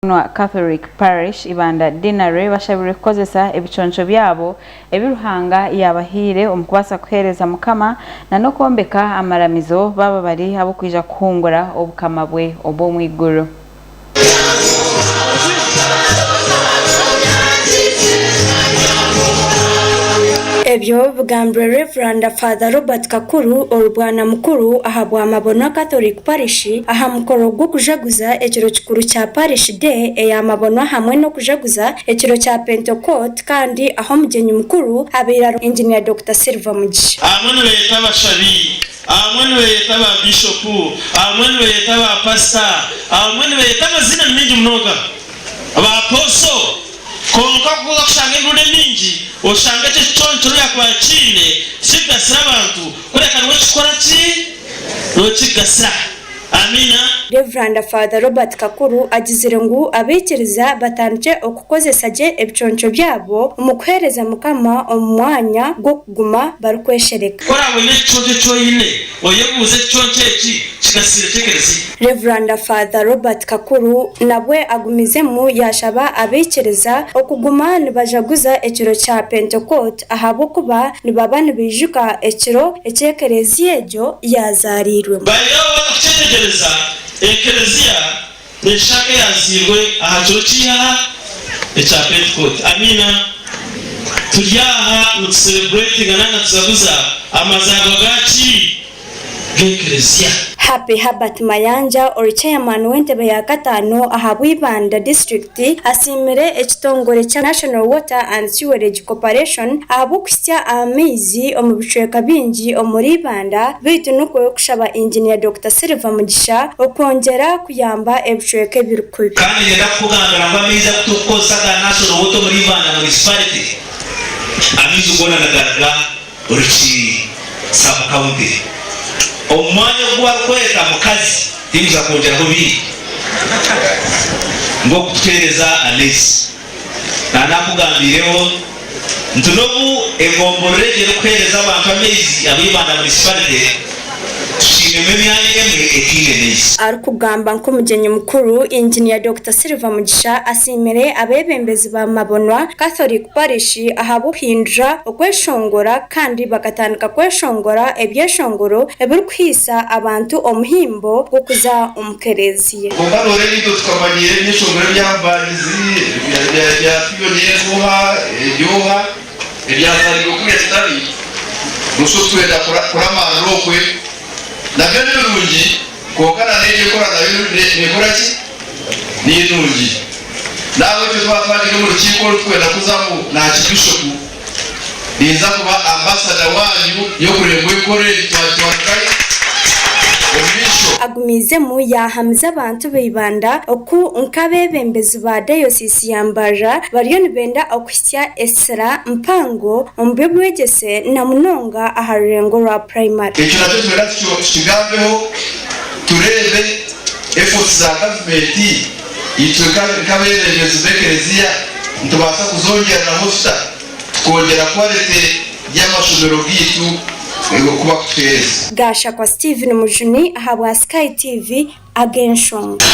Mabonwa Catholic Parish Ibanda Deanery bashabirwe kukozesa ebiconco byabo ebi Ruhanga yaabahaire omu kubaasa kuheereza Mukama na n'okwombeka amaramizo baaba bari ab'okwija kuhungura obukama bwe obw'omu iguru. Ebyo bigambirwe Rev. Father Robert Kakuru, Orubwana Mukuru aha bwa Mabonwa Catholic Parish aha mukoro gw'okujaguza ekiro kikuru kya Parish Day eya Mabonwa hamwe n'okujaguza ekiro kya Pentecourt kandi ahu omugyenyi mukuru abaire ari Engineer Dokita Silver Mugisha. Abamwe nibeeyeta abashabi, abamwe nibeeyeta ba bishopu, abamwe nibeeyeta ba pasita, abamwe nibeeyeta amaziina ni maingi munonga, ba aposo. Kwonka ku orikuza kushanga emirundi emingi, oshanga ekyo ekiconco n'obu yaakuba akiine tikirikugasira abantu, kureka niwe kikukora ki? Niwe kirikugasira. Amiina. Rev. Father Robert Kakuru agizire ngu abaikiriza batandikye okukozesa gye ebiconco byabo omu kuheereza Mukama omu mwanya gw'okuguma barikweshereka. Ku oraabe oine ekiconco eki oine, oyebuuze ekiconco eki kigasiire ki ekereziya? Rev. Father Robert Kakuru nabwe agumizemu yaashaba abaikiriza okuguma nibajaguza ekiro kya Pentecourt ahabw'okuba nibaba nibaijuka ekiro eki ekereziya egyo yaazaariirwemu. Baingi abo abatakukyetegyereza, ekereziya neeshusha nk'eyazairwe aha kiro ky'eihaha ekya Pentecourt. Amiina! Turi aha nitusereburetinga nanga nitujaguza amazaarwa gaaki? G'ekereziya. Happy Herbert Mayanja ori Chairman w'entebe ya kataano ahabwa Ibanda disiturikiti asiimire ekitongore kya National Water and Sewerage Corporation ahabw'okuhitsya amaizi omu bicweka bingi omuri Ibanda beitu nikwo kushaba Engineer Dokita Silver Mugisha okwongyera kuyamba ebicweka ebiri kubi. Kandi niinyenda kukugambira ngu amaizi agu turikukozesa aga National Water omuri Ibanda Municipality, amaizi goona nigaruga Rukiri Sub County omu mwanya ogu barikweta Mukazi tinkuza kwongyeraho bingi ngu okutuheereza amaizi. Nanakugambiireho nti n'obu egomborora egi erikuheereza abantu amaizi aba Ibanda Municipality, tukiinemu emyanya emwe etaine maizi. Arikugamba nk'omugyenyi mukuru, Engineer Dokita Silver Mugisha asiimire abeebembezi ba Mabonwa Catholic Parish ahabw'okuhindura okweshongora kandi bakatandika kweshongora ebyeshongoro ebirikuhaisa abantu omuhimbo gw'okuza omu kereziya. Kwonka nooreeba itwe tukamanyiira ebyeshongoro ebya Mbandizi, ebya Pioneer enfuuha, eby'oha, ebyazaariirwe kuriya Kitabi, noshusha oti twenda kuramaarira okwe. Nabyo ni birungi, kwonka na n'egyo enkora nayo neekora ki? Ni nungi. N'ahabw'ekyo twaba twagyenda omu rukiiko oru turikwenda kuzamu na Archbishop, ninza kuba ambasada waanyu y'okureeba ngu enkora egi twagitwara nkahi? Omu maisho. Agumiizemu yaahamiza abantu ba Ibanda oku nk'abeebembezi ba dayosiisi ya Mbarara bariyo nibenda okuhitsya esira mpango omu by'obwegyese na munonga aha rurengo rwa purayimari. Ekyo nakyo twena tukigambeho tureebe efforts za gavumenti itwe nk'abeebembezi b'ekereziya nitubaasa kuzongyereraho tuta tukongyera quality y'amashomero gaitu oku bakutuheereza. Gashakwa Steven Mujuni ahabwa Sky TV, Ag'enshonga.